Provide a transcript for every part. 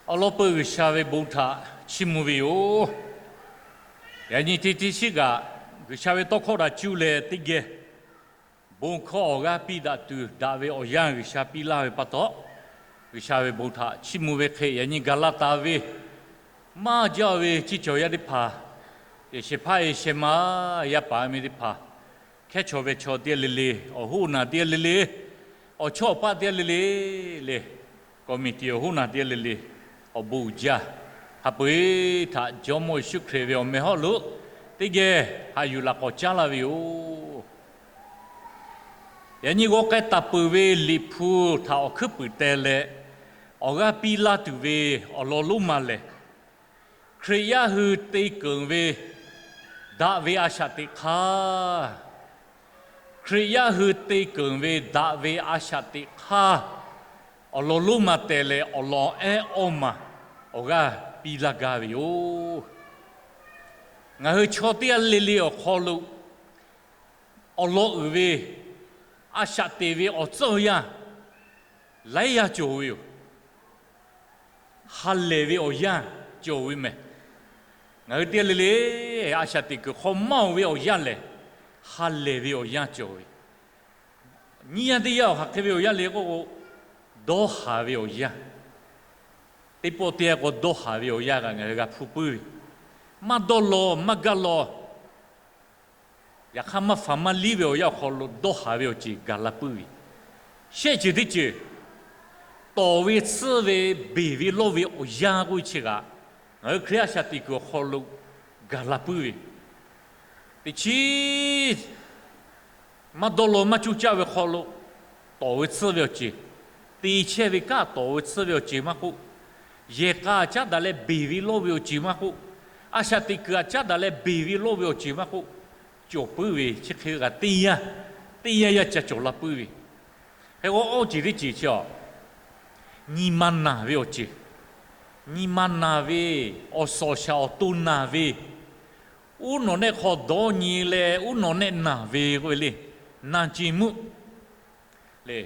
Awˬ lawn peuˬ G'uiˬsha ve bon htaꞈ chiˇ mvuh ve yoˬ. Yaꞈ nyi teˇ teˇ shiˉ kaꞈ, G'uiˬsha ve tawˇ hkawˇ htaꞈ cuˇ leh teˇ geh bon hkawˇ awˬ g'aˇ piˇ daꞈ tuˬ daꞈ ve awˬ yanˇ G'uiˬsha piˇ laˇ ve pa taw, G'uiˬsha ve bon htaꞈ chiˇ mvuh ve hk'e, yaꞈ nyi gaˬ la taˍ ve maˇ jaˇ ve ceˇ cawˬ yaˇ teˇ hpaˍ, shehˍ hpaˇ e sheh ma yaˇ paˍ miˇ teˇ hpaˍ, hkehˉ chaw ve chaw teˇ g'aˇ le le, awˬ hoˉ naˬ teˇ g'aˇ le le, awˬ chawˇ awˬ paˆ teˇ g'aˇ le le, leh committee awˬ hoˉ naˬ teˇ g'aˇ le le, awˬ bon uiˍ jaˇ, hk'a peu-eˬ htaꞈ Jawˇmawˇ Yeˍsuˆ Hkriꞈ ve awˬ meh hawˉ lo teˇ geh haꞈ yuˬ laꞈ k'awꞈ caˉ laˇ ve yoˬ. Yaꞈ nyi g'aw k'ai taˍ peuˬ ve Liꞈ hpu htaꞈ awˬ hkuiˉ puiˍ teh leh, awˬ g'aˇ piˇ laˇ tuˬ ve awˬ lawn lonˉ ma lehˬ, Hkriꞈ yaˇ hui te keunˍ ve daꞈ ve a shaꞈ teꞈ hk'aˇ, Hkriꞈ yaˇ hui te keunˍ ve daꞈ ve a shaꞈ teꞈ hk'aˇ, awˬ lawn lonˉ ma teh leh awˬ lawn ehˉ awˇ ma awˬ g'aˇ piˇ laˇ gaˇ ve yoˬ. Ngaˬ hui chaw teˇ g'aˇ le le awˬ hk'aw lo awˬ lawn uiˍ ve a shaꞈ teꞈ ve awˬ tcuhˇ yanˇ laiˉ yanˇ cawˬ ve yoˬ. Ha lehˬ ve awˬ yanˇ cawˬ ve mehˬ. Ngaˬ hui teˇ g'aˇ le le a shaꞈ teꞈ kuiˬ hk'aw maˇ oˬ ve awˬ yanˇ lehˬ, ha lehˬ ve awˬ yanˇ cawˬ ve. Nyiˇ yanˇ teˇ yanˇ awˬ hk'aˬ hk'e ve awˬ yanˇ le k'oˆ k'o, dawˇ haˍ ve awˬ yanˇ. Teˇ pawˆ teˇ yanˇ k'o dawˇ haˍ ve awˬ yanˇ kaꞈ ngaˬ hui g'a hpuˇ puiˉ ve, maˇ dawˇ law maˇ gaˇ law, yaꞈ hk'aˇ maˇ faˍ maˇ liˇ ve awˬ yanˇ awˬ hk'aw lo dawˇ haˍ ve awˬ ceuˬ gaˬ la puiˉ ve, shehˆ ceuˬ teˇ ceuˬ tawˍ ve tsuhˇ ve beˬ ve lawˇ ve awˬ yanˇ k'oˆ ve chi kaꞈ, ngaˬ hui Hkriꞈ a shaꞈ teꞈ kuiˬ awˬ hk'aw lo gaˬ la puiˉ ve. Teˇ chiˉ maˇ dawˇ law maˇ cuˇ caˇ ve hk'aw lo tawˍ ve tsuhˇ ve awˬ ceuˬ, te chehˇ ve kaꞈ tawˍ ve tsuhˇ ve awˬ ceuˬ maˇ k'oˆ, yehˬ k'a caˉ daꞈ leh beˬ ve lawˇ ve awˬ ceuˬ maˇ k'oˆ, a shaꞈ teꞈ kuiˬ a caˉ daꞈ leh beˬ ve lawˇ ve awˬ ceuˬ maˇ k'oˆ, cawˬ puiˉ ve chi hk'e ve kaꞈ teˇ yanˇ, teˇ yanˇ yanˇ ca cawˬ la puiˉ ve. Hk'e k'o awˬ ceuˬ teˇ ceuˬ chi a, nyi ma naˬ ve awˬ ceuˬ, nyi ma naˬ ve, awˬ suhˍ awˬ shaˍ awˬ to naˬ ve, uˉ nawˬ nehˆ hk'aw dawˇ nyi leh uˉ nawˬ nehˆ naˬ ve k'oˆ ve le, naˬ ceˬ meuˆ le,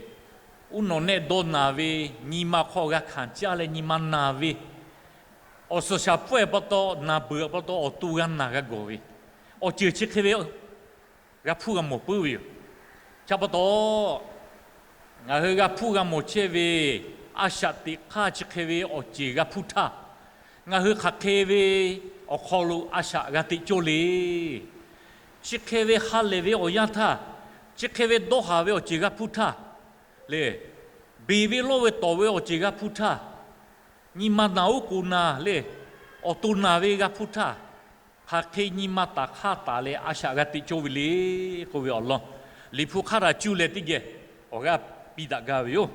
uˉ nawˬ nehˆ dawˇ naˬ ve, nyi ma hk'aw g'a hkanˍ caˇ leh nyi ma naˬ ve, awˬ suhˍ shaˍ pfuhˇ pa taw naˬ beuꞈ pa taw awˬ to g'a naˬ g'a gawˬ ve, awˬ ceuˬ chi hk'e ve g'a hpuˇ g'a mawˬ puiˉ ve yoˬ. Chi pa taw, ngaˬ hui g'a hpuˇ g'a mawˬ chehˇ ve a shaꞈ teꞈ hk'aˇ chi hk'e ve awˬ ceuˬ g'a hpuˇ htaˇ, ngaˬ hui hk'aˬ hk'e ve awˬ hk'aw lo a shaꞈ g'a teꞈ cawˇ le. Chi hk'e ve ha lehˬ ve awˬ yanˇ htaˇ, chi hk'e ve dawˇ haˍ ve awˬ ceuˬ g'a hpuˇ htaˇ, le, beˬ ve lawˇ ve tawˍ ve awˬ ceuˬ g'a hpuˇ htaˇ, nyi ma naˬ oˉ k'oˍ naˬ le, awˬ to naˬ ve g'a hpuˇ htaˇ, hk'aˬ hk'e nyi ma taˍ hk'aˇ taˍ leh a shaꞈ g'a teꞈ cawˇ ve le k'oˆ ve awˬ lawn, Liꞈ hpu hk'aˇ htaꞈ cuˇ leh teˇ geh awˬ g'aˇ piˇ daꞈ gaˇ ve yoˬ.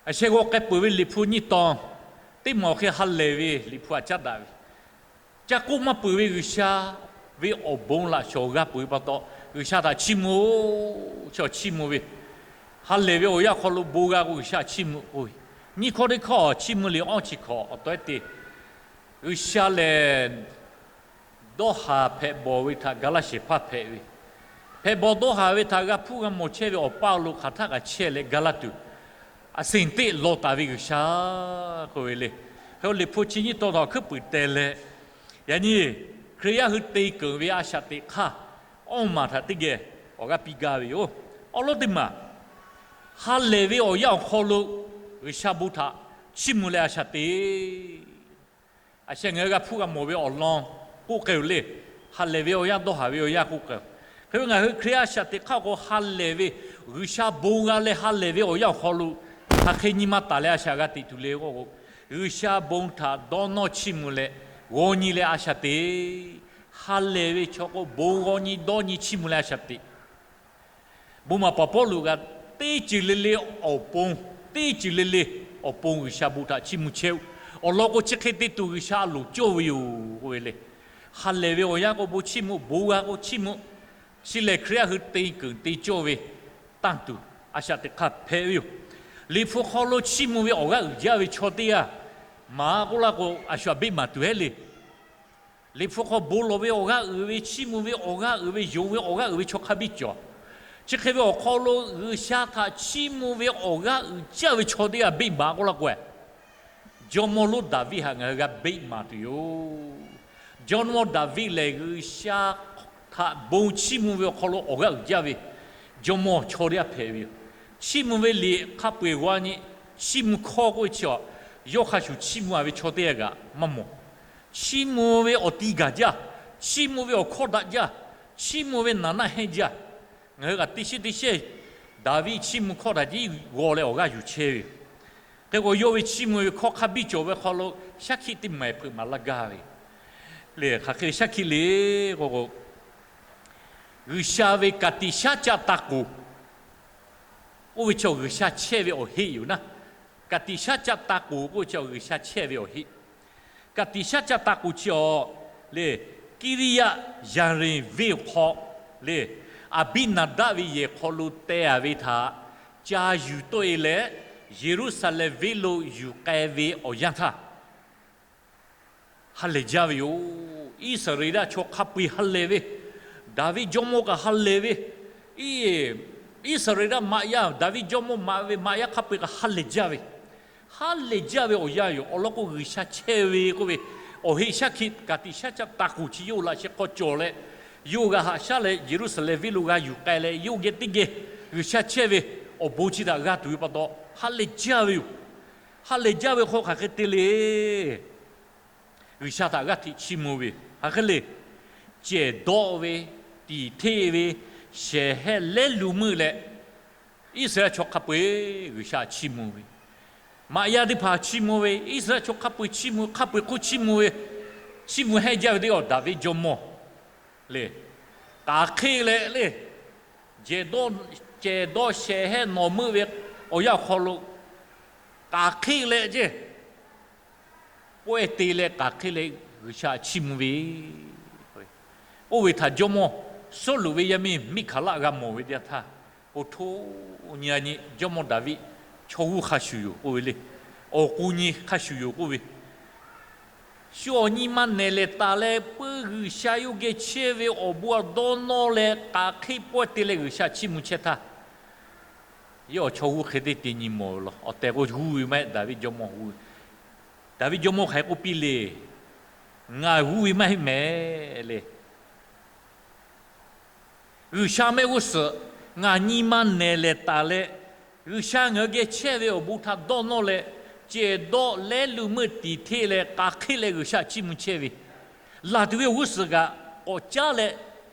Aˬ sheh g'aw k'ai peuˬ ve Liꞈ hpu nyiˇ tawn, teˇ maˬ awˬ hk'e ha lehˬ ve Liꞈ hpu htaꞈ caˉ daꞈ ve, ca k'oˆ maˇ peuˬ ve G'uiˬsha ve awˬ bon laꞈ shawˍ g'a peuˬ ve pa taw, G'uiˬsha htaꞈ chiˇ mvuh, chi chiˇ mvuh ve, ha lehˬ ve awˬ yanˇ hk'aw lo bon g'a k'o G'uiˬsha chiˇ mvuh k'oˆ ve, nyiˇ hkawˇ teˇ hkawˇ chiˇ mvuh le awˇ chi hkawꞈ awˬ taw eˉ te, G'uiˬsha lehˬ dawˇ haˍ hpehꞈ bawˬ ve htaꞈ ga laˇ shehˍ hpaˇ hpehꞈ ve, hpehꞈ bawˬ dawˇ haˍ ve htaꞈ g'a hpuˇ g'a mawˬ chehˇ ve awˬ paˇ lo hk'aˬ htaˆ kaꞈ chehˇ leh ga laˇ tuˬ, a seˍ teˆ lawˬ taˍ ve G'uiˬsha k'oˆ ve le. Hk'e Liꞈ hpu chi nyiˇ tawn htaꞈ hkuiˉ puiˍ teh leh, yaꞈ nyi Hkriꞈ yaˇ hui te keunˍ ve a shaꞈ teꞈ hk'aˇ awˇ maˬ htaꞈ teˇ geh awˬ g'aˇ piˇ gaˇ ve yoˬ. Awˬ lawn teˇ maˬ, ha lehˬ ve awˬ yanˇ awˬ hk'aw lo G'uiˬsha bon htaꞈ chiˇ mvuh leh a shaꞈ teꞈ Aˬ sheh ngaˬ hui g'a hpuˇ g'a mawˬ ve awˬ lawn k'oˆ k'ai-oˬ le. Ha lehˬ ve awˬ yanˇ, dawˇ haˍ ve awˬ yanˇ k'oˆ k'ai-oˬ. Hk'e ve ngaˬ hui Hkriꞈ yaˇ a shaꞈ teꞈ hk'aˇ k'o, ha lehˬ ve G'uiˬsha bon g'a leh ha lehˬ ve awˬ yanˇ awˬ hk'aw lo hk'aˬ hk'e nyi ma taˍ leh a shaꞈ g'a teꞈ tuˬ le k'oˆ k'o, G'uiˬsha bon htaꞈ dawˇ nawˇ chiˇ mvuh leh g'aw nyi leh a shaꞈ teꞈ. Ha lehˬ ve chaw k'o bon g'aw nyi dawˇ nyi chiˇ mvuh leh a shaꞈ teꞈ. Bon maˍ paˍ Pawˇluꞈ kaꞈ, teˇ ceuˬ le le awˬ pon, teˇ ceuˬ le le awˬ pon G'uiˬsha bon htaꞈ chiˇ mvuh chehˇ-oˆ. Awˬ lawn k'o, chi hk'e te tuˬ G'uiˬsha a loˍ cawˇ ve yoˬ k'oˆ ve le. Ha lehˬ ve awˬ yanˇ k'o, bon chiˇ mvuh, bon g'a k'o chiˇ mvuh. Chi lehˬ Hkriꞈ yaˇ hui te keunˍ te cawˇ ve tanˇ tuˬ, a shaꞈ teꞈ hk'aˇ hpehꞈ ve yoˬ. Liꞈ hpu hk'aw lo chiˇ mvuh ve awˬ g'aˇ uiˍ jaˇ ve chaw teˇ g'aˇ maˍ k'oˆ laˇ k'o, a shu a beˆ maˍ tuˬ heˉ le. Liꞈ hpu hk'aw bon lawˬ ve awˬ g'aˇ uiˍ ve, chiˇ mvuh ve awˬ g'aˇ uiˍ ve, yonˍ ve awˬ g'aˇ uiˍ ve chaw hk'a biˇ cawˬ. Chi hk'e ve awˬ hk'aw lo G'uiˬsha htaꞈ chiˇ mvuh ve awˬ g'aˇ uiˍ jaˇ ve chaw teˇ g'aˇ beˆ maˍ k'oˆ laˇ k'o, Jawˇmawˇ lonˉ Daˍviˆ htaꞈ ngaˬ hui g'a beˆ maˍ tuˬ yoˬ. Jawˇmawˇ Daˍviˆ lehˬ, G'uiˬsha htaꞈ bon chiˇ mvuh ve awˬ hk'aw lo awˬ g'aˇ uiˍ jaˇ ve jawˇmawˇ chaw teˇ g'aˇ hpehꞈ ve yoˬ. Chiˇ mvuh ve liꞈ hk'a peu-eˬ g'aw nyi, chiˇ mvuh hkawˇ k'oˆ ve chi a, yawˇ hk'a shuˍ chiˇ mvuh-a ve chaw teˇ g'aˇ kaꞈ maˇ mawˬ. Chiˇ mvuh ve awˬ ti gaˬ jaˇ, chiˇ mvuh ve awˬ hkawˇ daꞈ jaˇ, chiˇ mvuh ve naˍ naˆ hehnˇ jaˇ. Ngaˬ hui kaꞈ teˇ shehˇ teˇ shehˇ Daˍviˆ chiˇ mvuh hkawˇ htaꞈ jiˉ g'aw leh awˬ g'aˇ yuˬ chehˇ ve yoˬ. Hk'e k'o, yawˇ ve chiˇ mvuh ve hkawˇ hk'a biˇ cawˬ ve hk'aw lo shaˉ hkiˆ teˇ maˬ hpeuꞈ maˍ laˇ gaˇ ve le. Hk'aˬ hk'e ve shaˉ hkiˆ le k'o k'o, G'uiˬsha ve ka tiꞈ shaˉ caˆ taˇ k'oˍ oˇ ve chi G'uiˬsha chehˇ ve awˬ heˆ yoˬ naˉ. Ka tiꞈ shaˉ caˆ taˇ k'oˍ k'oˆ ve chi G'uiˬsha chehˇ ve awˬ heˆ. Ka tiꞈ shaˉ caˆ taˇ k'oˍ chi a le, Kiˇriˇyaˆ Yaˍrenˍ venˇ awˬ hk'aw le, Aˍbiˇnaˍdaˆ ve yehˬ hk'aw lo teh-a ve htaꞈ ca yuˬ tawˆ-e leh, Yeˍruˆsaˍlehnˍ venˇ lo yuˬ k'ai ve awˬ yanˇ htaˇ ha lehˬ jaˇ ve yoˬ. Iˉsaˍreˍlaˆ chaw hk'a peu-eˬ ha lehˬ ve, Daˍviˆ jawˇmawˇ kaꞈ ha lehˬ ve, Iˉsaˍreˍlaˆ maꞈ yaˇ Daˍviˆ jawˇmawˇ maꞈ ve maꞈ yaˇ hk'a peu-eˬ kaꞈ ha lehˬ jaˇ ve, ha lehˬ jaˇ ve awˬ yanˇ yoˬ. Awˬ lawn k'o, G'uiˬsha chehˇ ve k'oˆ ve awˬ heˆ shaˉ hkiˆ ka tiꞈ shaˉ caˆ taˇ k'oˍ chi yawˇ hui laꞈ sheh hk'aw cawˬ leh, yawˇ hui g'a haꞈ shaˉ leh Yeˍruˆsaˍlehnˍ venˇ lo g'a yuˬ k'ai leh, yawˇ hui geh teˇ geh G'uiˬsha chehˇ ve awˬ bon chi htaꞈ g'a tuˬ ve pa taw ha lehˬ jaˇ ve yoˬ. Ha lehˬ jaˇ ve hk'aw hk'aˬ hk'e te le. G'uiˬsha htaꞈ g'aˇ hteꞈ chiˇ mvuh ve hk'aˬ hk'e le. Cehˬ dawˆ ve, tiˍ hteˆ ve, shehˍ hehˇ lehˉ lu meuˆ leh, Iˉsaˍreˍlaˆ chaw hk'a peu-eˬ G'uiˬsha chiˇ mvuh ve, maꞈ yaˇ teˇ hpaˍ chiˇ mvuh ve, Iˉsaˍreˍlaˆ chaw hk'a peu-eˬ chiˇ mvuh, hk'a peu-eˬ hk'oˆ chiˇ mvuh ve, chiˇ mvuh hehnˇ jaˇ ve teˇ g'aˇ Daˍviˆ jawˇmawˇ le. K'aˬ hk'e leh le, cehˬ dawˇ shehˍ hehˇ nawˬ meuˆ ve awˬ yanˇ awˬ hk'aw lo k'aˬ hk'e leh ceh pawehˇ te leh k'aˬ hk'e leh G'uiˬsha chiˇ mvuh ve, oˇ ve htaꞈ jawˇmawˇ Sawˉluꞈ ve yaˇ miˇ Miˆhkaˍlaˆ g'a mawˬ ve teˇ yanˇ htaˇ, oˇ htoꞈ nyi a nyi jawˇmawˇ Daˍviˆ chaw g'uˇ hk'a shuˍ yoˬ k'oˆ ve le. Awˬ k'o nyi hk'a shuˍ yoˬ k'oˆ ve, shu awˬ nyi ma nehˬ lehˬ taˍ leh peuˇ G'uiˬsha yawˇ geh chehˇ ve awˬ bon a dawˇ nawˇ leh k'aˬ hk'e pawehˇ te leh G'uiˬsha chiˇ mvuh chehˇ htaˇ, yawˇ awˬ chaw g'uˇ hk'e te te nyi mawˬ ve law. Awˬ tehˬ k'o g'uˇ ve maˇ heˆ, Daˍviˆ jawˇmawˇ g'uˇ ve. Daˍviˆ jawˇmawˇ hk'aˬ hk'e k'oˆ piˇ le. Ngaˬ g'uˇ ve maˇ heˆ mehˍ le. G'uiˬsha mehˆ g'uˇ suhˍ ngaˬ nyi ma nehˬ lehˬ taˍ leh, G'uiˬsha ngaˬ hui geh chehˇ ve awˬ bon htaꞈ dawˇ nawˇ leh, cehˬ dawˆ lehˉ lu meuˆ tiˍ hteˆ leh k'aˬ hk'e leh G'uiˬsha chiˇ mvuh chehˇ ve, laˬ tuˬ ve awˬ g'uˇ suhˍ kaꞈ k'awꞈ caˉ leh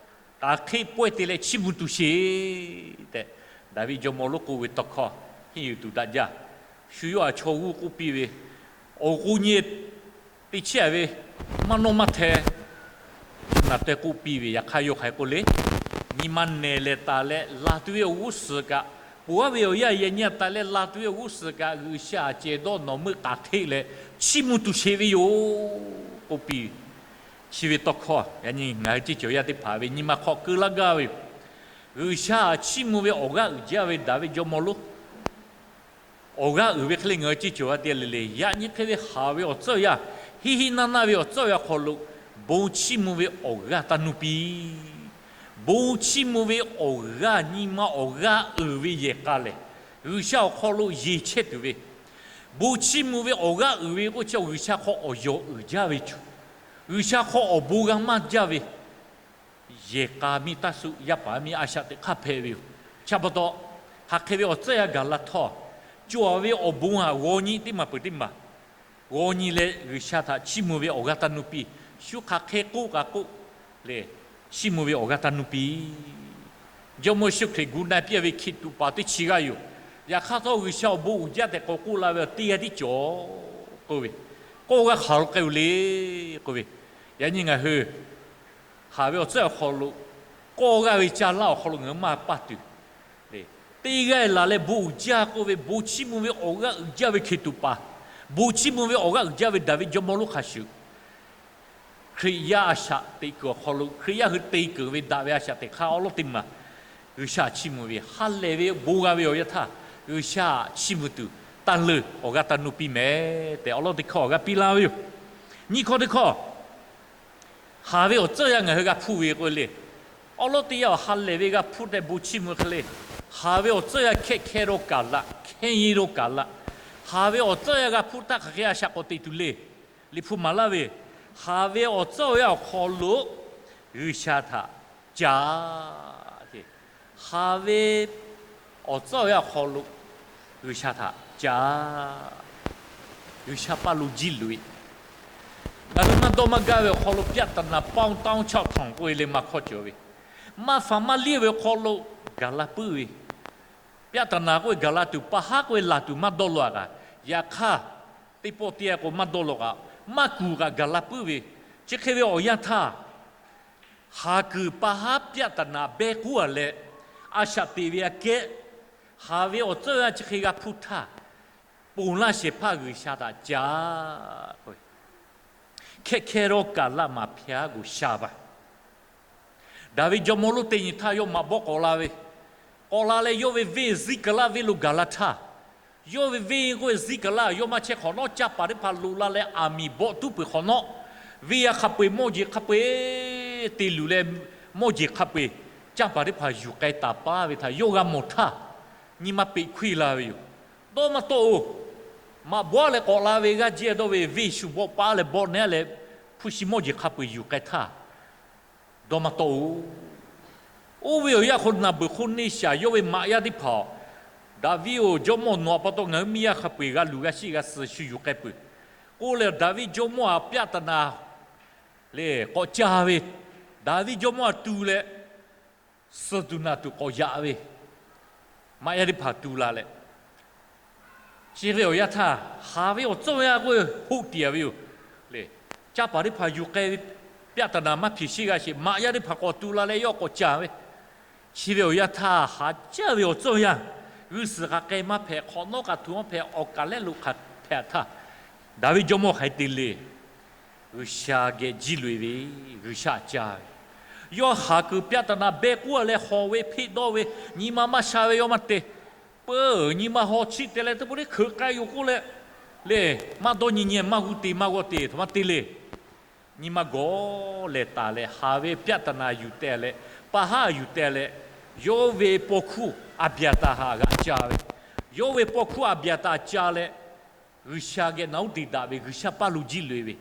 k'aˬ hk'e pawehˇ te leh chiˇ mvuh tuˬ sheˍ tehꞈ, Daˍviˆ jawˇmawˇ lonˉ k'oˆ ve tawˇ hkawˇ henˇ yuˬ tuˬ daꞈ jaˇ. Shu yawˇ a chaw g'uˇ k'oˆ piˇ ve, awˬ k'o nyi teˇ chehˇ ve maˇ nawˇ maˇ hteh naˬ teh k'oˆ piˇ ve, yaꞈ hk'aˇ yawˇ hk'aˬ hk'e k'oˆ le. Nyi ma nehˬ lehˬ taˍ leh laˬ tuˬ ve awˬ g'uˇ suhˍ kaꞈ, poˬ aˉ ve awˬ yanˇ yaꞈ nyi a taˍ leh laˬ tuˬ ve awˬ g'uˇ suhˍ kaꞈ G'uiˬsha a cehˬ dawˇ nawˬ meuˆ k'aˬ hteˆ leh chiˇ mvuh tuˬ sheˍ ve yoˬ k'oˆ piˇ ve. Chi ve tawˇ hkawˇ yaꞈ nyi ngaˬ hui ceˇ cawˬ yaˇ teˇ hpaˍ ve nyi ma hk'aw keu laˇ gaˇ ve yoˬ. G'uiˬsha a chiˇ mvuh ve awˬ g'aˇ uiˍ jaˇ ve Daˍviˆ jawˇmawˇ lonˉ awˬ g'aˇ uiˍ ve hk'e le ngaˬ hui ceˇ cawˬ yaˇ teˇ g'aˇ le le, yaꞈ nyi hk'e ve haˍ ve awˬ tcuhˉ awˬ yanˇ, hiˆ hiˆ naˇ naˇ ve awˬ tcuhˉ awˬ yanˇ hk'aw lo, bon chiˇ mvuh ve awˬ g'aˇ taˇ nuˇ piˇ. Bon chiˇ mvuh ve awˬ g'aˇ, nyi ma awˬ g'aˇ uiˍ ve yehˬ k'a lehˬ, G'uiˬsha awˬ hk'aw lo yeˬ chehˇ tuˬ ve, bon chiˇ mvuh ve awˬ g'aˇ uiˍ ve k'oˆ chi G'uiˬsha hk'aw awˬ yawˬ uiˍ jaˇ ve, G'uiˬsha hk'aw awˬ bon g'a maˇ jaˇ ve yehˬ k'a miˇ taˇ suˆ yaˇ paˍ miˇ a shaꞈ teꞈ hk'aˇ hpehꞈ ve yoˬ. Chi pa taw, hk'aˬ hk'e ve awˬ tcuhˉ yanˇ gaˬ la htawˇ, cawˬ ve awˬ bon haꞈ g'aw nyi teˇ maˬ peuˬ teˇ maˬ g'aw nyi leh G'uiˬsha htaꞈ chiˇ mvuh ve awˬ g'aˇ taˇ nuˇ piˇ. Shu hk'aˬ hk'e k'oˆ kaꞈ k'oˆ le, chiˇ mvuh ve awˬ g'aˇ taˇ nuˇ piˇ. Jawˇmawˇ Yeˍsuˆ Hkriꞈ gu na piˇ ve hkiˬ tuꞈ paˍ teˇ chi g'aˇ yoˬ. Yaꞈ hk'aˇ htawˇ G'uiˬsha awˬ bon uiˍ jaˇ tehꞈ k'awꞈ k'oˆ la ve awˬ teˇ g'aˇ tiˉ cawˬ k'oˆ ve, k'awˇ g'aˇ hk'aˬ lo k'ai-o le k'oˆ ve, yaꞈ nyi ngaˬ hui haˍ ve awˬ tcuhˉ awˬ hk'aw lo, k'awˇ g'aˇ ve caˇ laˇ awˬ hk'aw lo ngaˬ hui maˇ paˇ tuˬ le. Teˇ g'aˇ laˬ leh bon uiˍ jaˇ k'oˆ ve, bon chiˇ mvuh ve awˬ g'aˇ uiˍ jaˇ ve hkiˬ tuꞈ paˍ, bon chiˇ mvuh ve awˬ g'aˇ uiˍ jaˇ ve Daˍviˆ jawˇmawˇ lonˉ hk'a shuˍ, Hkriꞈ yaˇ a shaꞈ teꞈ kuiˬ awˬ hk'aw lo, Hkriꞈ yaˇ hui te keunˍ ve daꞈ ve a shaꞈ teꞈ hk'aˇ awˉ lawˉ teˇ maˬ G'uiˬsha chiˇ mvuh ve ha lehˬ ve bon g'a ve awˬ yanˇ htaˇ, G'uiˬsha chiˇ mvuh tuˬ taˇ leuˬ awˬ g'aˇ taˇ nuˇ piˇ mehˍ tehꞈ awˉ lawˉ teˇ hkawˇ awˬ g'aˇ piˇ laˇ ve yoˬ. Nyiˇ hkawˇ teˇ hkawˇ, haˍ ve awˬ tcuhˉ yanˇ ngaˬ hui g'a hpuˇ ve k'oˆ ve le. Awˉ lawˉ teˇ yanˇ awˬ ha lehˬ ve g'a hpuˇ tehꞈ bon chiˇ mvuh hk'e le. Haˍ ve awˬ tcuhˉ yanˇ hkehˇ hkehˇ lo kaˬ laꞈ, hkehˇ yeˇ lo kaˬ laꞈ, Haˍ ve awˬ tcuhˉ awˬ yanˇ g'a hpuˇ htaˇ hk'aˬ hk'e a shaꞈ k'awꞈ teꞈ tuˬ le. Liꞈ hpu maˍ laˇ ve, haˍ ve awˬ tcuhˉ awˬ yanˇ awˬ hk'aw lo G'uiˬsha htaꞈ ca Haˍ ve awˬ tcuhˉ awˬ yanˇ awˬ hk'aw lo G'uiˬsha htaꞈ ca G'uiˬsha paˇ lo jiˇ loꞈ-e. Ngaˬ hui maˇ dawˇ maˇ gaˇ ve awˬ hk'aw lo ပြဿနာပေါင်း တောင်းလျှောက်ထောင် k'oˆ ve leh maˇ hkawˇ cawˬ ve, maˇ faˍ maˇ liˇ ve awˬ hk'aw lo gaˬ la puiˉ ve, ပြဿနာ k'oˆ ve gaˬ la tuˬ, ပါးဟး k'oˆ ve laˬ tuˬ maˇ dawˇ law a kaꞈ, yaꞈ hk'aˇ teˇ pawˆ teˇ yanˇ k'o maˇ dawˇ law kaꞈ, maˇ kuˬ kaꞈ gaˬ la puiˉ ve, chi hk'e ve awˬ yanˇ htaˇ, haˍ kuiˬ ပါးဟး ပြဿနာ behˇ k'uˉ a leh, a shaꞈ teꞈ ve aꞈ kehˉ, haˍ ve awˬ tcuhˉ awˬ yanˇ chi hk'e g'a hpuˇ htaˇ, ponˬ laˇ shehˍ hpaˇ G'uiˬsha htaꞈ ca แค่แค่รอ กาล มาแพ้ ကို ရှာပါ. Daˍviˆ jawˇmawˇ lonˉ teˇ nyi htaˇ yawˇ maꞈ bawˆ k'awꞈ la ve, k'awꞈ la leh yawˇ ve venˇ Ziˉkaˍlaˆ venˇ lo gaˬ la htaˇ, yawˇ ve venˇ k'oˆ ve Ziˉkaˍlaˆ yawˇ maˇ chehˇ hk'awꞈ nawˉ, canˇ paˍ teˇ hpaˍ loꞈ la leh aˬ miˍ bawˆ tuˉ peuˬ hk'awꞈ nawˉ, venˇ yaˇ hk'a peu-eˬ mawˇ jeˬ hk'a peu-eˬ te luˬ leh, mawˇ jeˬ hk'a peu-eˬ canˇ paˍ teˇ hpaˍ yuˬ k'ai taˍ paˇ ve htaꞈ yawˇ g'a mawˬ htaˇ, nyi ma peꞈ hkuiˇ la ve yoˬ. Dawˇ maˇ tawˆ-oˬ. Maꞈ bawˆ leh k'awꞈ la ve g'aˇ jehˇ dawˇ ve venˇ shu bawˆ paˉ leh bawˆ nehˉ leh, hpu shi mawˇ jeˬ hk'a peu-eˬ yuˬ k'ai htaˇ, dawˇ maˇ tawˆ-oˬ. Oˇ ve awˬ yanˇ hk'aw lo naˬ beuˬ hk'oˆ neˇ shaˍ yawˇ ve maꞈ yaˇ teˇ hpaˍ-oˬ, Daˍviˆ-oˬ, jawˇmawˇ, nawˬ a pa taw ngaˬ hui miˇ yaˇ hk'a peu-eˬ g'a luˬ g'a sheˆ g'a suh shu yuˬ k'ai peuˬ, k'oˆ leh Daˍviˆ jawˇmawˇ htaꞈ ပြဿနာ lehˬ k'awꞈ ca ve, Daˍviˆ jawˇmawˇ htaꞈ tu leh, suh tuˬ naˬ tuˬ k'awꞈ yaꞈ ve, maꞈ yaˇ teˇ hpaˍ tu la leh, chi ve awˬ yanˇ htaˇ haˍ ve awˬ tcuhˉ awˬ yanˇ k'oˆ ve hoˆ tiˍ ve yoˬ. Lehˬ, canˇ paˍ teˇ hpaˍ yuˬ k'ai ve ပြဿနာ maˇ hpeꞈ sheˆ g'a sheˍ, maꞈ yaˇ teˇ hpaˍ k'awꞈ tu la leh yawˇ k'awꞈ ca ve, chi ve awˬ yanˇ htaˇ haˍ jaˇ ve awˬ tcuhˉ awˬ yanˇ, g'uˇ suhˍ hk'aˬ k'ai maˇ hpehꞈ, hk'awꞈ nawˉ k'aꞈ htuꞈ maˇ hpehꞈ, awˬ kaˍ lehˉ lo hk'aˬ hpehꞈ htaˇ, Daˍviˆ jawˇmawˇ hk'aˬ hk'e te le. G'uiˬsha geh jiˇ loꞈ-e ve, G'uiˬsha ca ve, yawˇ haˍ kuiˬ ပြဿနာ behˇ k'uˉ a leh hawˬ ve hpeˆ dawˇ ve, nyi ma maˇ sha ve yawˇ maˇ te. Peuˬ, nyi ma haw chiˆ te leh teˇ pawˆ teˇ hkeuꞈ k'ai yoˬ k'oˆ leh, lehˬ maˇ dawˇ nyi nyi, maˇ g'uˇ te maˇ g'awˇ te htaꞈ maˇ te le. Nyi ma gawˬ lehˬ taˍ leh haˍ ve ပြဿနာ yuˬ teh leh, ပါးဟး yuˬ teh leh, yawˇ ve paw hkuˇ Aˍbiˍaˍtaˍ htaꞈ g'aꞈ ca ve, yawˇ ve paw hkuˇ Aˍbiˍaˍtaˍ ca leh, G'uiˬsha geh naꞈ uˉ te daꞈ ve, G'uiˬsha paˇ lo jiˇ loꞈ-e ve,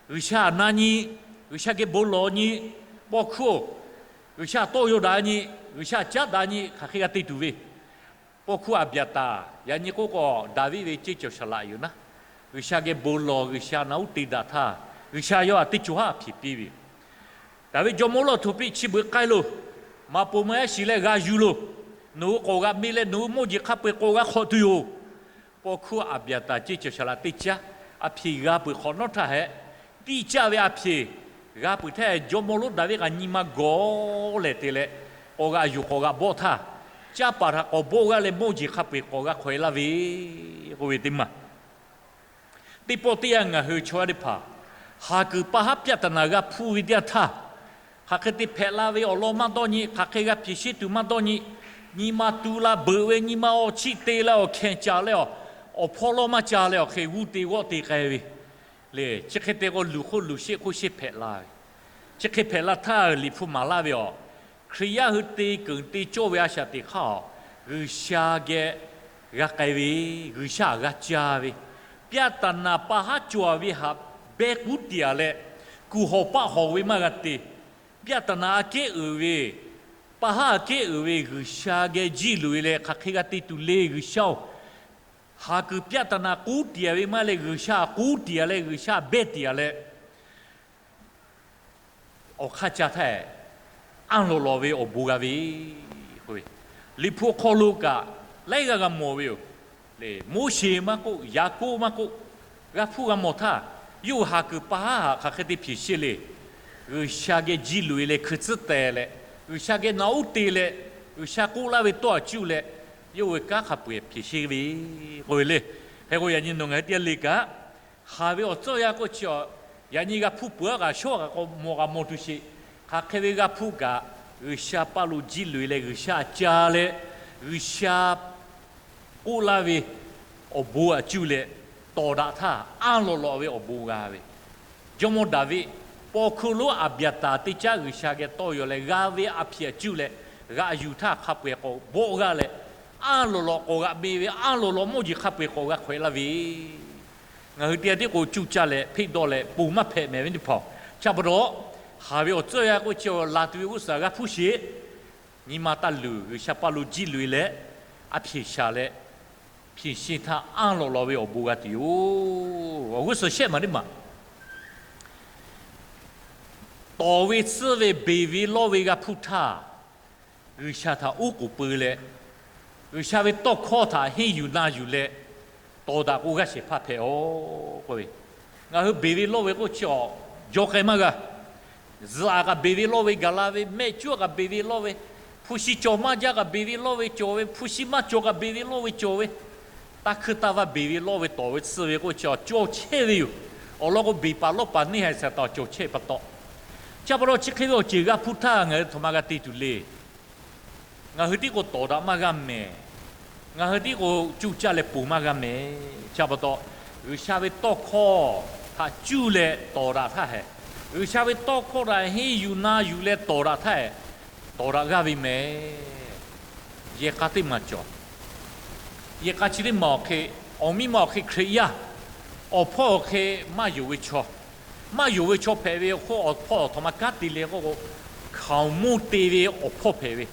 G'uiˬsha htaꞈ na nyi, G'uiˬsha geh bon lawˬ nyi, paw hkuˇ-oˬ, G'uiˬsha tawˇ yaw daꞈ nyi, G'uiˬsha caˉ daꞈ nyi, hk'aˬ hk'e g'a te tuˬ ve, paw hkuˇ Aˍbiˍaˍtaˍ yaꞈ nyi k'oˆ k'o, Daˍviˆ ve ceˇ cawˬ shaˍ laꞈ yoˬ naˉ, G'uiˬsha geh bon lawˬ, G'uiˬsha naꞈ uˉ te daꞈ htaˇ, G'uiˬsha yawˇ htaꞈ teˇ cawˬ haˉ hpeꞈ piˇ ve yoˬ. Daˍviˆ jawˇmawˇ lonˉ htaꞈ hto piˇ, chi beuꞈ k'ai loˬ. Maˍ poˍ maˇ yaˇ shiˍ leh g'a yuˬ loˬ. Nawˬ hui k'awꞈ g'aꞈ me leh nawˬ hui mawˇ jeˬ hk'a peu-eˬ k'awꞈ g'a hk'awꞈ tuˬ yoˬ. Paw hkuˇ Aˍbiˍaˍtaˍ ceˇ cawˬ shaˍ laꞈ teˇ caˉ, a hpeꞈ g'a peuˬ hk'awꞈ nawˉ htaˇ hehꞈ, tiˇ caˇ ve a hpeꞈ g'a peuˬ htaˇ, jawˇmawˇ lonˉ Daˍviˆ kaꞈ nyi ma gawˬ lehˬ te leh, k'awꞈ g'aꞈ yuˬ k'awꞈ g'aꞈ bawˆ htaˇ, canˇ paˍ htaꞈ k'awꞈ bawˆ g'aˇ leh mawˇ jeˬ hk'a peu-eˬ k'awꞈ g'a hk'awꞈ-e laˇ ve k'oˆ ve teˇ maˬ. Teˇ pawˆ teˇ yanˇ ngaˬ hui chaw yaˇ teˇ hpaˍ haˍ kuiˬ ပါးဟး ပြဿနာ g'a hpuˇ ve teˇ yanˇ htaˇ, hk'aˬ hk'e te hpehꞈ la ve awˬ lawn maˇ dawˇ nyi, hk'aˬ hk'e g'a hpeꞈ sheˆ tuˬ maˇ dawˇ nyi, nyi ma tu la beuꞈ ve, nyi ma awˬ chiˆ te la awˬ hkehˍ caˍ leh awˬ, awˬ hpawˇ lawˇ maˇ ca leh awˬ hk'e g'uˇ te g'awˇ te k'ai ve, lehˬ chi hk'e te k'o luˬ hk'oˆ luˬ sheˆ hk'oˆ sheˆ hpehꞈ la ve, chi hk'e hpehꞈ la htaˇ Liꞈ hpu maˍ laˇ ve awˬ, Hkriꞈ yaˇ hui te keunˍ te cawˇ ve a shaꞈ teꞈ hk'aˇ awˬ, G'uiˬsha geh g'a k'ai ve, G'uiˬsha g'a ca ve, ပြဿနာ ပါးဟး cawˬ ve htaꞈ behˇ k'uˉ tiˍ-a leh, kuˬ hawˬ paˆ hawˬ ve maˇ g'a te. ပြဿနာ aꞈ kehˉ uiˍ ve, ပါးဟး aꞈ kehˉ uiˍ ve G'uiˬsha geh jiˇ loꞈ-e leh hk'aˬ hk'e g'a te tuˬ le G'uiˬsha-oˬ. Haˍ kuiˬ ပြဿနာ k'uˉ tiˍ-a ve maˇ leh G'uiˬsha k'uˉ tiˍ-a leh G'uiˬsha behˇ tiˍ-a leh, awˬ hk'aˇ ca htaˇ, anˇ lawꞈ lawꞈ ve awˬ bon g'a ve k'o, Liꞈ hpu awˬ hk'aw lo kaꞈ laiˉ g'aˇ g'a mawˬ ve yoˬ. Moˉseˍ maˇ k'oˆ, Yaˍkoˆ maˇ k'oˆ, g'a hpuˇ g'a mawˬ htaˇ, yawˇ hui haˍ kuiˬ ပါးဟး htaꞈ hk'aˬ hk'e te hpeꞈ sheˆ le. G'uiˬsha geh jiˇ loꞈ-e leh hkui tcuhˉ teh leh, G'uiˬsha geh naꞈ uˉ te leh, G'uiˬsha k'oˆ laˇ ve tawˇ htaꞈ cuˇ leh, yawˇ hui kanˉ hk'a peu-eˬ hpeꞈ sheˆ ve k'oˆ ve le. Hk'e k'o yaꞈ nyi nawˬ ngaˬ hui teˇ g'aˇ le kaꞈ, haˍ ve awˬ tcuhˉ awˬ yanˇ k'oˆ chi, yaꞈ nyi g'a hpuˇ peuˬ-a kaꞈ shawˉ kaꞈ k'awꞈ mawˬ kaꞈ mawˬ tuˬ sheˍ. Hk'aˬ hk'e ve g'a hpuˇ kaꞈ, G'uiˬsha paˇ lo jiˇ loꞈ-e leh G'uiˬsha ca leh, G'uiˬsha k'oˆ laˇ ve awˬ bon htaꞈ cuˇ leh tawˍ daꞈ htaˇ, anˇ lawꞈ lawꞈ ve awˬ bon g'a ve. Jawˇmawˇ Daˍviˆ paw hkuˇ lonˉ Aˍbiˍaˍtaˍ teˇ caˉ G'uiˬsha geh tawˇ yaw leh g'a ve a hpeꞈ htaꞈ cuˇ leh g'aꞈ yuˬ htaˇ hk'a peu-eˬ k'awꞈ bawˆ g'aˇ leh, anˇ lawꞈ lawꞈ k'awꞈ g'a me ve, anˇ lawꞈ lawꞈ mawˇ jeˬ hk'a peu-eˬ k'awꞈ g'a hk'awehꞈ laˇ ve, ngaˬ hui teˇ g'aˇ tiˉ k'o cuˇ caˇ leh hpeˆ dawˇ leh ponˬ maˇ hpehꞈ mehˍ ve teˇ hpaˍ. Chi pa taw, haˍ ve awˬ tcuhˇ yaˇ k'oˆ chi laˬ tuˬ ve g'uˇ suhˍ g'a hpuˇ sheˍ. Nyi ma taˇ luˬ, G'uiˬsha paˇ lo jiˇ loꞈ-e leh, a hpeꞈ shaˍ leh, hpeꞈ sheˍ htaˇ anˇ lawꞈ lawꞈ ve awˬ bon g'a tuˬ yoˬ. Awˬ g'uˇ suhˍ shehˆ maˬ teˇ maˬ, tawˍ ve tsuhˇ ve beˬ ve lawˇ ve g'a hpuˇ htaˇ, G'uiˬsha htaꞈ oˉ k'oˍ pui leh, G'uiˬsha ve tawˇ hkawˇ htaꞈ henˇ yuˬ na yuˬ leh, tawˍ daꞈ k'o g'aˇ shehˍ hpaˇ hpehꞈ-oˬ k'oˆ ve. Ngaˬ hui beˬ ve lawˇ ve k'oˆ chi awˬ jaw k'ai maˇ g'a. Zuhꞈ aꞈ kaꞈ beˬ ve lawˇ ve gaˬ la ve, mehˆ cuˉ kaꞈ beˬ ve lawˇ ve, hpu shi cawˬ maˇ jaˇ kaꞈ beˬ ve lawˇ ve cawˬ ve, hpu shi maˇ cawˬ kaꞈ beˬ ve lawˇ ve cawˬ ve, taˇ hkuiˇ taˇ vaˇ beˬ ve lawˇ ve tawˍ ve tsuhˇ ve k'oˆ chi awˬ cawˬ chehˇ ve yoˬ. Awˬ lawn k'o, beˬ paˍ lawˇ paˍ neˇ haiˬ saˍtanˍ awˬ cawˬ chehˇ pa taw, chi pa taw chi hk'e ve awˬ ceuˬ g'a hpuˇ htaˇ ngaˬ hui htaꞈ ma g'a te tuˬ le. Ngaˬ hui tiˉ k'o tawˍ daꞈ maˇ g'a mehˍ. Ngaˬ hui tiˉ k'o cuˇ caˇ leh ponˬ maˇ g'a mehˍ. Chi pa taw, G'uiˬsha ve tawˇ hkawˇ htaꞈ cuˇ leh tawˍ daꞈ htaˇ hehꞈ, G'uiˬsha ve tawˇ hkawˇ htaꞈ henˇ yuˬ na yuˬ leh tawˍ daꞈ htaˇ hehꞈ, tawˍ daꞈ g'aˇ ve mehˍ. Yehˬ k'a teˇ maˬ cawˬ. Yehˬ k'a chi teˇ maˬ awˬ hk'e, awˬ miˇ ma awˬ hk'e Hkriꞈ yaˇ awˬ hpawˇ awˬ hk'e maˇ yonˍ ve chaw, maˇ yonˍ ve chaw hpehꞈ ve awˬ hk'oˆ, awˬ hpawˇ awˬ htoꞈ ma kanˉ te le k'oˆ k'o, hkaoˍmonˇ te ve awˬ hpawˇ hpehꞈ ve.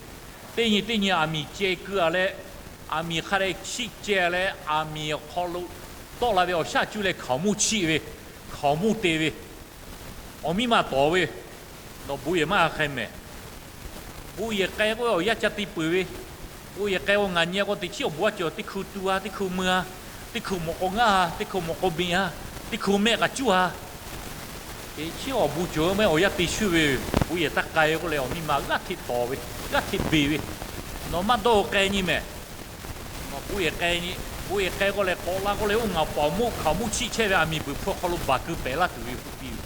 Teˇ nyi teˇ nyi aˬ miˍ ceh keu-a leh, aˬ miˍ hk'a dehꞈ chiˆ ceh leh, aˬ miˍ awˬ hk'aw lo tawˆ la ve awˬ shaˆ cuˇ leh hkaoˍmonˇ chiˆ ve, hkaoˍmonˇ te ve, awˬ miˇ ma tawˍ ve, nawˬ bon yehˬ maˇ g'a k'ai mehˍ. Bon yehˬ k'ai k'oˆ ve awˬ yanˇ ca te peuˬ ve. Bon yehˬ k'ai k'o ngaˬ nyi k'o teꞈ chiˉ awˬ bon a cawˬ, teˇ hkui tu-a, teˇ hkui mui-a, teˇ hkui mawꞈ k'aw ngaˇ-a, teˇ hkui mawꞈ k'aw beꞈ-a, teˇ hkui mehˆ k'a cuˉ-a. Teꞈ chiˉ awˬ bon cawˬ mehˍ awˬ yanˇ te shuˍ ve. Bon yehˬ taˇ k'ai k'oˆ leh awˬ miˇ ma g'aˇ hteꞈ tawˍ ve, g'aˇ hteꞈ beˬ ve. Nawˬ maˇ dawˇ k'ai nyi mehˍ. Nawˬ bon yehˬ k'ai nyi, bon yehˬ k'ai k'oˆ leh k'awꞈ la k'oˆ leh oˇ ngaˬ paoˍ monˇ hkaoˍmonˇ chiˆ chehˇ ve aˬ miˍ beuˬ hpfuh awˬ hk'aw lo baˬ keu pehꞈ laˇ tuˬ ve k'oˆ piˇ ve.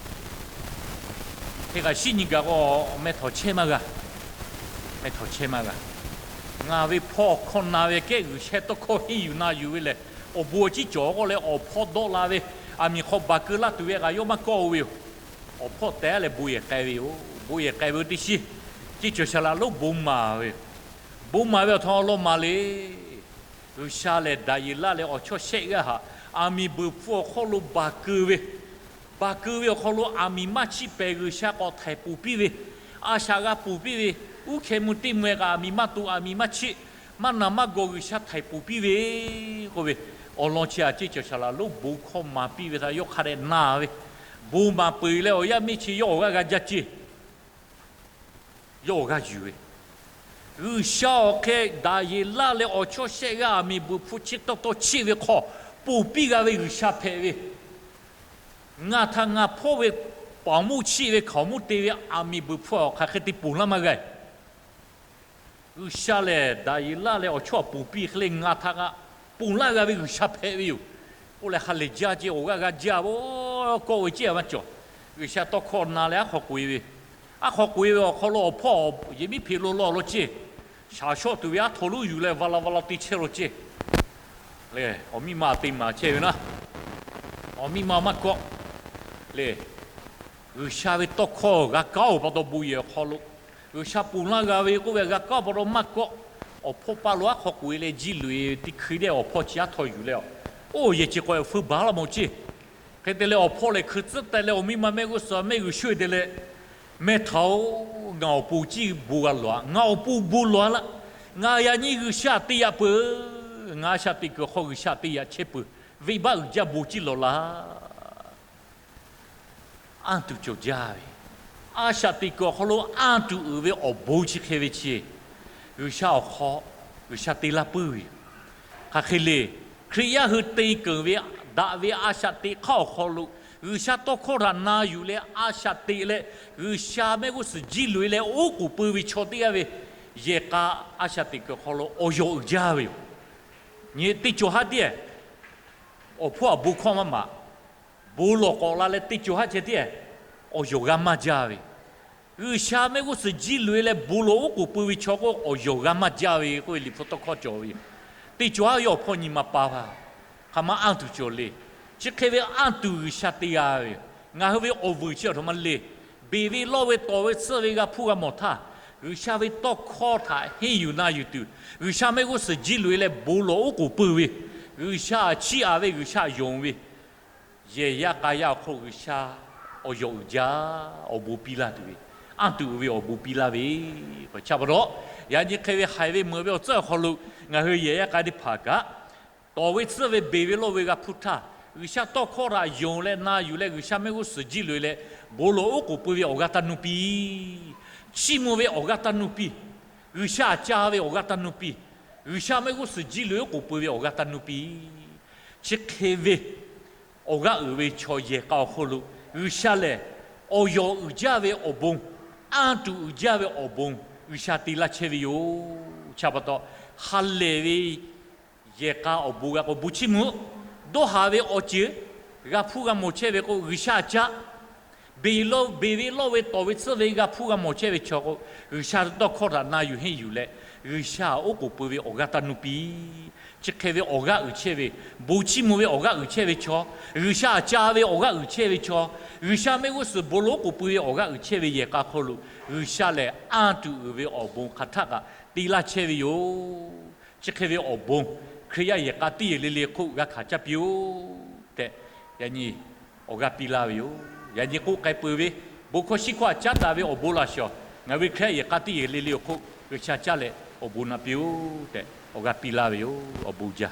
Hk'e kaꞈ shinˉ nyi gaˬ k'o, meh htawnˍ chehˇ maˇ g'a. Meh htawnˍ chehˇ maˇ g'a. Ngaˬ ve hpawˇ hkawˇ na ve kehˉ G'uiˬsha tawˇ hkawˇ henˇ yuˬ na yuˬ ve lehˬ, awˬ bon awˬ ciˉ cawˬ k'oˆ leh awˬ hpawˇ dawˆ la ve, aˬ miˍ hk'aw baˬ keu laˇ tuˬ ve kaꞈ yawˇ maˇ kawˆ-o ve yoˬ. Awˬ hpawˇ tehꞈ leh bon yehˬ k'ai ve yoˬ. Bon yehˬ k'ai ve teˇ shiˉ, ceˇ cawˬ shaˍ laꞈ lonˉ bon maˍ ve, bon maˍ ve awˬ htaꞈ awˬ lawn maˍ le. G'uiˬsha lehˬ Daˍyeˍlaˆ leh awˬ chawˇ shehˆ g'aˇ htaꞈ aˬ miˍ beuˬ hpfuh awˬ hk'aw lo baˬ keu ve, baˬ keu ve awˬ hk'aw lo aˬ miˍ maˇ chiˆ pehˍ G'uiˬsha k'awꞈ htaiˍ ponˬ piˇ ve, a shaꞈ g'a ponˬ piˇ ve, uˉ hkeh mui teˇ mui-e kaꞈ aˬ miˍ maˇ to, aˬ miˍ maˇ chiˆ, maˇ naˬ maˇ gawˬ G'uiˬsha htaiˍ ponˬ piˇ ve k'oˆ ve, awˬ lawn chi a ceˇ cawˬ shaˍ laꞈ lonˉ bon hkawˇ maˍ piˇ ve htaꞈ yawˇ hk'a dehꞈ na ve, bon maˍ peuˬ leh awˬ yaˇ miˇ chi yawˇ awˬ g'aˇ g'a jaˇ ceˇ. Yawˇ awˬ g'aˇ yuˬ ve, G'uiˬsha awˬ hk'e Daˍyeˍlaˆ leh awˬ chawˇ shehˆ g'aˇ aˬ miˍ beuˬ hpfuh chi tawˇ tawˇ chiˆ ve hk'aw ponˬ piˇ g'a ve G'uiˬsha hpehꞈ ve, ngaˬ htaꞈ ngaˬ hpawˇ ve paoˍ monˇ chiˆ ve hkaoˍmonˇ te ve aˬ miˍ beuˬ hpfuh awˬ hk'aˬ hk'e te ponˬ laˇ maˇ g'a. G'uiˬsha lehˬ Daˍyeˍlaˆ leh awˬ chawˇ ponˬ piˇ hk'e le ngaˬ htaꞈ kaꞈ ponˬ laˇ g'a ve G'uiˬsha hpehꞈ ve yoˬ. K'oˆ leh ha lehˬ jaˇ ceˇ, awˬ g'aˇ g'a jaˇ ve, kawˆ ve ceˇ a maˇ cawˬ. G'uiˬsha tawˇ hkawˇ na leh aˉ hk'aw k'oꞈ-e ve, aˉ hk'aw k'oꞈ-e ve awˬ hk'aw lo awˬ hpawˇ yehˬ miˉ hpeꞈ lo law law ceˇ, shaˍ shawˆ tuˬ ve aˉ htaw lonˉ yuˬ leh va la va la te chehˇ law ceˇ. Lehˬ awˬ miˇ ma te maˍ chehˇ ve naˉ, awˬ miˇ ma maˇ kawˆ. Lehˬ G'uiˬsha ve tawˇ hkawˇ g'a kaˉ-oˬ pa taw bon yehˬ awˬ hk'aw lo, G'uiˬsha ponˬ laˇ g'a ve k'oˆ ve g'a kaˉ-oˬ pa taw maˇ kawˆ. Awˬ hpawˇ paˇ lo aˉ hk'aw k'oꞈ-e leh jiˇ loꞈ-e ve teˇ hkui lehˬ awˬ hpawˇ chi aˉ htaw yuˬ leh, oˇ yehˬ ceˬ k'awꞈ feu baˬ laˇ mawˬ ceˇ. Hk'e te leh awˬ hpawˇ lehˬ hkui tcuhˉ teh leh awˬ miˇ ma mehˆ g'uˇ suhˍ mehˆ g'uˇ shuˍ-e te leh, Mehˇ htaꞈ-oˬ, ngaˬ awˬ pon ciˇ bon g'a loꞈ-a. Ngaˬ awˬ pon bon loꞈ-a laˇ. Ngaˬ yaꞈ nyi G'uiˬsha te yaꞈ peuˬ. Ngaˬ a shaꞈ teꞈ kuiˬ awˬ hk'aw G'uiˬsha te yaꞈ chehˇ peuˬ. Venˇbaˆ uiˍ jaˇ bon ciˇ loꞈ laˇ. Anˇ tuˬ cawˬ jaˇ ve, a shaꞈ teꞈ kuiˬ awˬ hk'aw lo anˇ tuˬ uiˍ ve awˬ bon chi hk'e ve chi, G'uiˬsha awˬ hk'aw G'uiˬsha te laˇ puiˉ ve yoˬ. Hk'aˬ hk'e le, Hkriꞈ yaˇ hui te keunˍ ve daꞈ ve a shaꞈ teꞈ hk'aˇ awˬ hk'aw lo, G'uiˬsha tawˇ hkawˇ htaꞈ na yuˬ leh a shaꞈ teꞈ leh, G'uiˬsha mehˆ g'uˇ suhˍ jiˇ loꞈ-e leh oˉ k'oˍ pui ve chaw teˇ g'aˇ ve yehˬ k'a a shaꞈ teꞈ kuiˬ awˬ hk'aw lo awˬ yawˬ uiˍ jaˇ ve yoˬ. Nyi teˇ cawˬ haˉ tiˉ, awˬ hpawˇ aꞈ bon hkawˇ maˇ maˍ, bon lawˬ k'awꞈ la leh teˇ cawˬ haˉ ceh tiˉ, awˬ yawˬ g'a maˇ jaˇ ve. G'uiˬsha mehˆ g'uˇ suhˍ jiˇ loꞈ-e leh bon lawˬ oˉ k'oˍ pui ve chaw k'o awˬ yawˬ g'a maˇ jaˇ ve k'oˆ ve Liꞈ hpu tawˇ hkawˇ cawˬ ve yoˬ. Teˇ cawˬ haˉ yawˇ awˬ hpawˇ nyi ma pa hpaˇ, hk'aˬ ma anˇ tuˬ cawˬ le. Chi hk'e ve anˇ tuˬ G'uiˬsha te g'a ve yoˬ. Ngaˬ hui ve awˬ vuiˬ chi awˬ htoꞈ ma le. Beˬ ve lawˇ ve tawˍ ve tsuhˇ ve g'a hpuˇ g'a mawˬ htaˇ, G'uiˬsha ve tawˇ hkawˇ htaꞈ henˇ yuˬ na yuˬ tuˬ, G'uiˬsha mehˆ g'uˇ suhˍ jiˇ loꞈ e leh bon lawˬ oˉ k'oˍ pui ve, G'uiˬsha chiˇ aꞈ ve, G'uiˬsha yonˍ ve, yehˬ yaˇ k'a yaˇ awˬ hk'oˆ G'uiˬsha awˬ yawˬ uiˍ jaˇ awˬ bon piˇ laˇ tuˬ ve, anˇ tuˬ uiˍ ve awˬ bon piˇ laˇ ve, k'o cha pa taw, yaꞈ nyi hk'e ve haiˬ ve meuꞈ ve awˬ tcuhˉ awˬ hk'aw lo ngaˬ hui yehˬ yaˇ k'a teˇ hpaˍ kaꞈ, tawˍ ve tsuhˇ ve beˬ ve lawˇ ve g'a hpuˇ htaˇ, G'uiˬsha tawˇ hkawˇ htaꞈ yonˍ leh na yuˬ leh G'uiˬsha mehˆ g'uˇ suhˍ jiˇ loꞈ e leh bon lawˬ oˉ k'oˍ pui ve awˬ g'aˇ taˇ nuˇ piˇ. Chiˇ mvuh ve awˬ g'aˇ taˇ nuˇ piˇ. G'uiˬsha aꞈ ca ve awˬ g'aˇ taˇ nuˇ piˇ. G'uiˬsha mehˆ g'uˇ suhˍ jiˇ loꞈ e oˉ k'oˍ pui ve awˬ g'aˇ taˇ nuˇ piˇ. Chi hk'e ve awˬ g'aˇ uiˍ ve chaw yehˬ k'a awˬ hk'oˆ lo G'uiˬsha lehˬ, awˬ yawˬ uiˍ jaˇ ve awˬ bon, anˇ tuˬ uiˍ jaˇ ve awˬ bon G'uiˬsha te laˇ chehˇ ve yoˬ. Cha pa taw, ha lehˬ ve yehˬ k'a awˬ bon g'a k'o bon chiˇ mvuh, dawˇ haˍ ve awˬ ceuˬ g'a hpuˇ g'a mawˬ chehˇ ve k'o G'uiˬsha aꞈ ca, beˬ lawˇ beˬ ve lawˇ ve tawˍ ve tsuhˇ ve g'a hpuˇ g'a mawˬ chehˇ ve chaw k'o, G'uiˬsha tawˇ hkawˇ htaꞈ na yuˬ henˇ yuˬ leh G'uiˬsha oˉ k'oˍ pui ve awˬ g'aˇ taˇ nuˇ piˇ. Chi hk'e ve awˬ g'aˇ uiˍ chehˇ ve, bon chiˇ mvuh ve awˬ g'aˇ uiˍ chehˇ ve chaw, G'uiˬsha aꞈ ca ve awˬ g'aˇ uiˍ chehˇ ve chaw, G'uiˬsha mehˆ g'uˇ suhˍ bon lawˬ oˉ k'oˍ pui ve awˬ g'aˇ uiˍ chehˇ ve yehˬ k'a hk'oˆ lo G'uiˬsha lehˬ anˇ tuˬ uiˍ ve awˬ bon hk'aˬ htaˇ kaꞈ te laˇ chehˇ ve yoˬ. Chi hk'e ve awˬ bon, Hkriꞈ yaˇ yehˬ k'a teˇ yehˬ le le hk'oˆ g'a hkanˍ caˇ piˇ-oˆ tehꞈ, yaꞈ nyi awˬ g'aˇ piˇ laˇ ve yoˬ. Yaꞈ nyi k'oˆ k'ai peuˬ ve, bon hkawˇ shiˉ hkawˇ aꞈ caˉ daꞈ ve awˬ bon laꞈ shawˍ ngaˬ ve Hkriꞈ yaˇ yehˬ k'a teˇ yehˬ le le awˬ hk'oˆ G'uiˬsha caˇ leh awˬ bon naꞈ piˇ-oˆ tehꞈ awˬ g'aˇ piˇ laˇ ve yoˬ. Awˬ bon jaˇ.